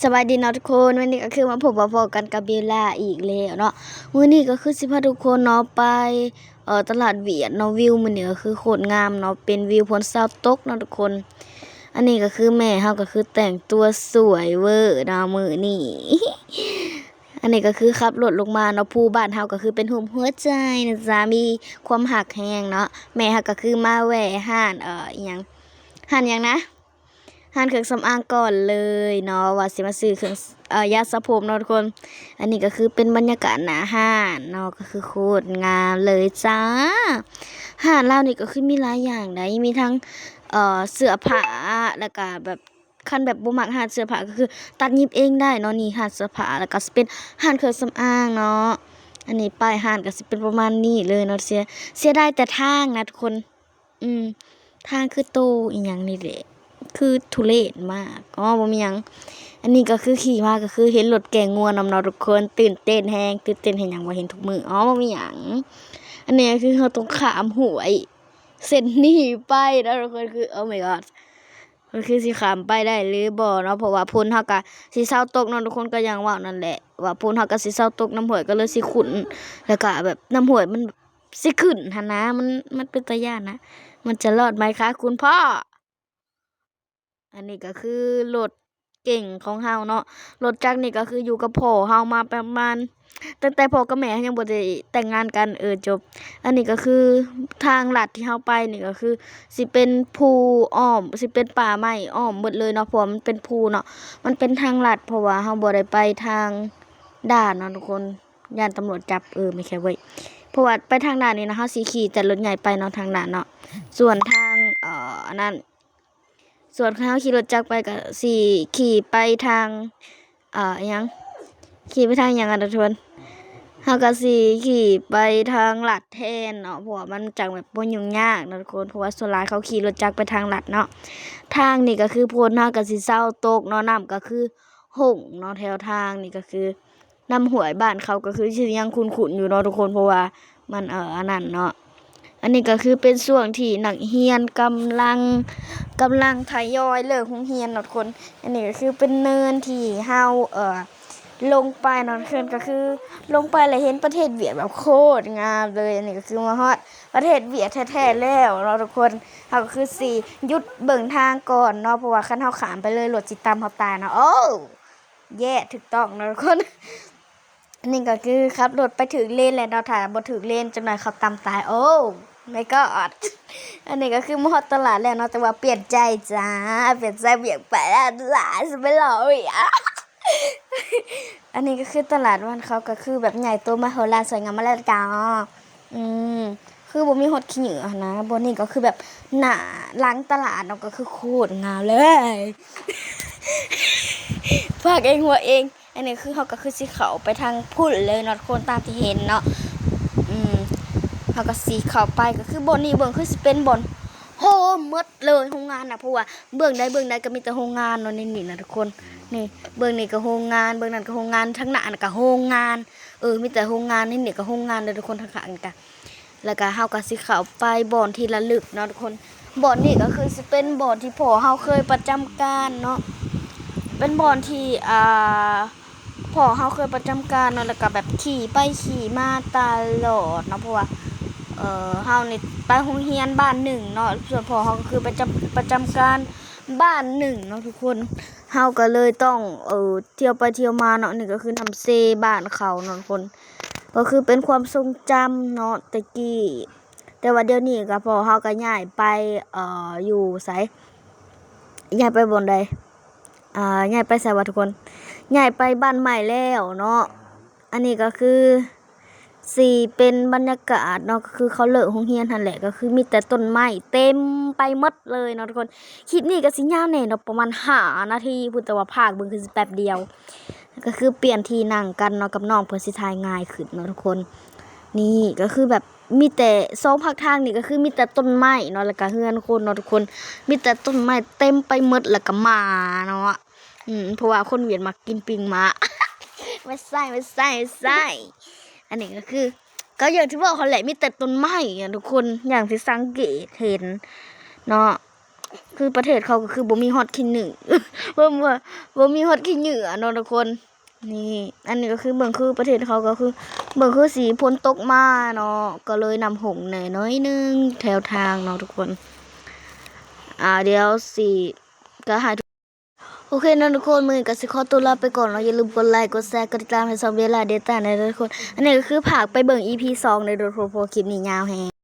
ສະບາຍດີເນາະທຸກຄົນ, ວັນນີ້ກໍຄືມາພົບມາພໍ້ກັນກັບເບລລາອີກແລ້ວເນາະ. ມື້ນີ້ກໍຄືຊິພາທຸກຄົນເນາະໄປ ເອີ ຕະຫຼາດຫວຽດເນາະ. ວິວມື້ນີ້ກໍຄືໂຄດງາມເນາະ, ເປັນວິວຝົນເຊົາຕົກເນາະທຸກຄົນ. ອັນນີ້ກໍຄືແມ່ເຮົາກໍຄືແຕ່ງຕົວສວຍເວີເນາະມື້ນີ້. ອັນນີ້ກໍຄືຂັບລົດລົງມາເນາະ, ພູບ້ານເຮົາກໍຄືເປັນຮູບຫົວໃຈນະຈ໊ະ, ມີຄວາມຮັກແຮງເນາະ. ແມ່ເຮົາກໍຄືມາແວ່ຮ້ານ ເອີ ອີ່ຫຍັງ ຮ້ານຫຍັງນະ ຮ້ານເຄື່ອງສຳອາງກ່ອນເລີຍເນາະ ວ່າຊິມາຊື້ເຄື່ອງ ເອີ ຢາສະຜົມເນາະທຸກຄົນ. ອັນນີ້ກໍຄືເປັນບັນຍາກາດໜ້າຮ້ານເນາະ, ກໍຄືໂຄດງາມເລີຍຈ້າ. ຮ້ານລາວນີ້ກໍຄືມີຫຼາຍຢ່າງໃດ໋, ມີທັງ ເອີ ເສື້ອຜ້າ ແລ້ວກໍແບບ ຄັນແບບບໍ່ມັກຮ້ານເສື້ອຜ້າກໍຄືຕັດຫຍິບເອງໄດ້ເນາະ. ນີ້ຮ້ານເສື້ອຜ້າ ແລ້ວກໍຊິເປັນຮ້ານເຄື່ອງສຳອາງເນາະ. ອັນນີ້ປ້າຍຮ້ານກໍຊິເປັນປະມານນີ້ເລີຍເນາະ. ເສຍ ເສຍດາຍແຕ່ທາງນະທຸກຄົນ. ອືມ ທາງຄືໂຕອີ່ຫຍັງນີ້ແຫຼະ ຄືທຸເລດມາກ. ອໍ ບໍ່ມີຫຍັງ. ອັນນີ້ກໍຄືຂີ່ມາກໍຄືເຫັນລົດແກ່ງົວນຳເນາະທຸກຄົນ, ຕື່ນເຕັ້ນແຮງ. ຕື່ນເຕັ້ນເຮັດຫຍັງ ບໍ່ເຫັນທຸກມື້. ອໍ ບໍ່ມີຫຍັງ. ອັນນີ້ກໍຄືເຮົາຕ້ອງຂ້າມຫ້ວຍເສັ້ນນີ້ໄປເນາະທຸກຄົນ. ຄື Oh my god ມັນຄືຊິຂ້າມໄປໄດ້ຫຼືບໍ່ເນາະ, ເພາະວ່າຝົນເຮົາກໍຊິເຊົາຕົກເນາະທຸກຄົນ. ກໍຢ່າງເວົ້ານັ້ນແຫຼະ ວ່າຝົນເຮົາກໍຊິເຊົາຕົກ, ນ້ຳຫ້ວຍກໍເລີຍຊິຂຸ້ນ ແລ້ວກໍແບບນ້ຳຫ້ວຍມັນ ຊິຂຶ້ນຫັ້ນນະ. ມັນ ມັນເປັນຕາຢ້ານນະ. ມັນຈະລອດໄໝຄະຄຸນພໍ່? ອັນນີ້ກໍຄືລົດເກັງຂອງເຮົາເນາະ. ລົດຈັກນີ້ກໍຄືຢູ່ກັບພໍ່ເຮົາມາປະມານ ຕັ້ງແຕ່ພໍ່ກັບແມ່ເຮົາຍັງບໍ່ໄດ້ແຕ່ງງານກັນ. ເອີ ຈົບ. ອັນນີ້ກໍຄືທາງລັດທີ່ເຮົາໄປນີ້ກໍຄືຊິເປັນພູອ້ອມ ຊິເປັນປ່າໄມ້ອ້ອມໝົດເລີຍເນາະ, ເພາະວ່າມັນເປັນພູເນາະ. ມັນເປັນທາງລັດ ເພາະວ່າເຮົາບໍ່ໄດ້ໄປທາງດ່ານເນາະທຸກຄົນ. ຢ້ານຕຳຫຼວດຈັບ. ເອີ ແມ່ນແຄ່ເວີ້ຍ. ເພາະວ່າໄປທາງດ່ານນີ້ນະ ເຮົາຊິຂີ່ແຕ່ລົດໃຫຍ່ໄປເນາະ ທາງດ່ານເນາະ. ສ່ວນທາງ ເອີ ອັນນັ້ນ ສ່ວນເຮົາຂີ່ລົດຈັກໄປກໍຊິຂີ່ໄປທາງ ເອີ ອີ່ຫຍັງ ຂີ່ໄປທາງຫຍັງອະທຸກຄົນ? ເຮົາກໍຊິຂີ່ໄປທາງລັດແທນເນາະ, ເພາະວ່າມັນຈັ່ງແບບບໍ່ຫຍຸ້ງຍາກເນາະທຸກຄົນ. ເພາະວ່າສ່ວນຫຼາຍເຂົາຂີ່ລົດຈັກໄປທາງລັດເນາະ. ທາງນີ້ກໍຄືຝົນເຮົາກໍຊິເຊົາຕົກເນາະ, ນ້ຳກໍຄືຫົ້ງເນາະ. ແຖວທາງນີ້ກໍຄື ນ້ຳຫ້ວຍບ້ານເຂົາກໍຄືຊິຍັງຂຸ້ນໆຢູ່ເນາະທຸກຄົນ, ເພາະວ່າມັນ ເອີ ອັນນັ້ນເນາະ. ອັນນີ້ກໍຄືເປັນຊ່ວງທີ່ນັກຮຽນກຳລັງ ກຳລັງທະຍອຍເລີກໂຮງຮຽນເນາະທຸກຄົນ. ອັນນີ້ກໍຄືເປັນເນີນທີ່ເຮົາ ເອີ ລົງໄປເນາະທຸກຄົນ, ກໍຄືລົງໄປແລ້ວເຫັນປະເທດຫວຽດແບບໂຄດງາມເລີຍ. ອັນນີ້ກໍຄືມາຮອດປະເທດຫວຽດແທ້ໆແລ້ວເນາະທຸກຄົນ. ເຮົາກໍຄືຊິຢຸດເບິ່ງທາງກ່ອນເນາະ, ເພາະວ່າຄັນເຮົາຂ້າມໄປເລີຍ ລົດຊິຕຳເຮົາຕາຍເນາະ. ໂອ້ ແຢ້ ຖືກຕ້ອງເນາະທຸກຄົນ. ອັນນີ້ກໍຄືຂັບລົດໄປຖືກເລນແລ້ວເນາະ, ຖ້າບໍ່ຖືກເລນຈັກໜ່ອຍເຂົາຕຳຕາຍ. Oh my god. ອັນນີ້ກໍຄືມາຮອດຕະຫຼາດແລ້ວເນາະ, ແຕ່ວ່າປ່ຽນໃຈຈ້າ ປ່ຽນໃຈ ບໍ່ຢາກໄປແລ້ວ ຫຼາຍຊິໄປຫຼໍ່ອີກ. ອັນນີ້ກໍຄືຕະຫຼາດບ້ານເຂົາ ກໍຄືແບບໃຫຍ່ໂຕມະໂຫລານ ສວຍງາມມາແລ້ວຈ້າ. ອືມ ຄືບໍ່ມີຮອດຂີ້ເຫຍື້ອຫັ້ນນະ. ບ່ອນນີ້ກໍຄືແບບໜ້າຫຼັງຕະຫຼາດເນາະ, ກໍຄືໂຄດງາມເລີຍ ພາກເອງຫົວເອງ. ອັນນີ້ຄືເຮົາກໍຄືຊິເຂົ້າໄປທາງພຸ້ນເລີຍເນາະທຸກຄົນ, ຕາມທີ່ເຫັນເນາະ. ອືມ ເຮົາກໍຊິເຂົ້າໄປ, ກໍຄືບ່ອນນີ້ເບິ່ງຄືຊິເປັນບ່ອນໂຮມໝົດເລີຍ ໂຮງງານນະ, ເພາະວ່າເບື້ອງໃດເບື້ອງໃດກໍມີແຕ່ໂຮງງານເນາະ ໃນນີ້ນະທຸກຄົນ. ນີ້ ເບື້ອງນີ້ກໍໂຮງງານ, ເບື້ອງນັ້ນກໍໂຮງງານ, ທາງໜ້ານັ້ນກໍໂຮງງານ. ເອີ ມີແຕ່ໂຮງງານ, ໃນນີ້ກໍໂຮງງານເດີທຸກຄົນ, ທາງຂ້າງນີ້ກໍ ແລ້ວກໍເຮົາກໍຊິເຂົ້າໄປບ່ອນທີ່ລະລຶກເນາະທຸກຄົນ. ບ່ອນນີ້ກໍຄືຊິເປັນບ່ອນທີ່ພໍ່ເຮົາເຄີຍປະຈຳການເນາະ, ເປັນບ່ອນທີ່ ອ່າ ພໍ່ເຮົາເຄີຍປະຈຳການເນາະ, ແລ້ວກໍແບບຂີ່ໄປຂີ່ມາຕະຫຼອດເນາະ, ເພາະວ່າ ເອີ ເຮົານີ້ໄປໂຮງຮຽນບ້ານໜຶ່ງເນາະ, ສ່ວນພໍ່ເຮົາກໍຄືໄປຈຳ ປະຈຳການບ້ານໜຶ່ງເນາະທຸກຄົນ. ເຮົາກໍເລີຍຕ້ອງ ເອີ ທ່ຽວໄປທ່ຽວມາເນາະ. ນີ້ກໍຄືນ້ຳເຊບ້ານເຂົາເນາະທຸກຄົນ, ກໍຄືເປັນຄວາມຊົງຈຳເນາະແຕ່ກີ້. ແຕ່ວ່າດຽວນີ້ກໍພໍ່ເຮົາກໍຍ້າຍໄປ ເອີ ຢູ່ໃສ ຍ້າຍໄປບ່ອນໃດ ອ່າ ຍ້າຍໄປໃສວະທຸກຄົນ? ຍ້າຍໄປບ້ານໃໝ່ແລ້ວເນາະ. ອັນນີ້ກໍຄືຊິເປັນບັນຍາກາດເນາະ, ກໍຄືເຂົາເລີກໂຮງຮຽນຫັ້ນແຫຼະ, ກໍຄືມີແຕ່ຕົ້ນໄມ້ເຕັມໄປໝົດເລີຍເນາະທຸກຄົນ. ຄລິບນີ້ກໍຊິຍາວແດ່ເນາະ, ປະມານຫ້ານາທີພຸ້ນ, ແຕ່ວ່າພາກເບິ່ງຄືຊິແປັບດຽວ. ກໍຄືປ່ຽນທີ່ນັ່ງກັນເນາະກັບນ້ອງ ເພື່ອຊິຖ່າຍງ່າຍຂຶ້ນເນາະທຸກຄົນ. ນີ້ກໍຄືແບບມີແຕ່ສອງພາກທາງນີ້ກໍຄືມີແຕ່ຕົ້ນໄມ້ເນາະ ແລ້ວກໍເຮືອນຄົນເນາະທຸກຄົນ, ມີແຕ່ຕົ້ນໄມ້ເຕັມໄປໝົດ ແລ້ວກໍໝາເນາະ. ອືມ ເພາະວ່າຄົນຫວຽດມັກກິນປີ້ງໝາ. ບໍ່ໃຊ່ ບໍ່ໃຊ່ ບໍ່ໃຊ່. ອັນນີ້ກໍຄື ກໍຢ່າງທີ່ບອກຫັ້ນແຫຼະ ມີແຕ່ຕົ້ນໄມ້ອະທຸກຄົນ, ຢ່າງທີ່ສັງເກດເຫັນເນາະ. ຄືປະເທດເຂົາກໍຄືບໍ່ມີຮອດຂີ້ເຫຍື້ອ ບໍ່ ບໍ່ ບໍ່ມີຮອດຂີ້ເຫຍື້ອເນາະທຸກຄົນ. ນີ້ ອັນນີ້ກໍຄືເບິ່ງຄືປະເທດເຂົາກໍຄື ເບິ່ງຄືຊິຝົນຕົກມາເນາະ ກໍເລີຍນ້ຳຫົງແດ່ໜ້ອຍໜຶ່ງແຖວທາງເນາະທຸກຄົນ. ອ່າ ດຽວຊິ ກໍໃຫ້ ໂອເຄເນາະທຸກຄົນ ມື້ນີ້ກໍຊິຂໍຕົວລາໄປກ່ອນເນາະ. ຢ່າລືມກົດໄລ ກົດແຊ ກົດຕິດຕາມໃຫ້ຊ່ອງເບລາເດຕ້າແດ່ເດີທຸກຄົນ. ອັນນີ້ກໍຄືພາກໄປເບິ່ງອີພີສອງເດີທຸກຄົນ ເພາະຄລິບນີ້ຍາວແຮງ.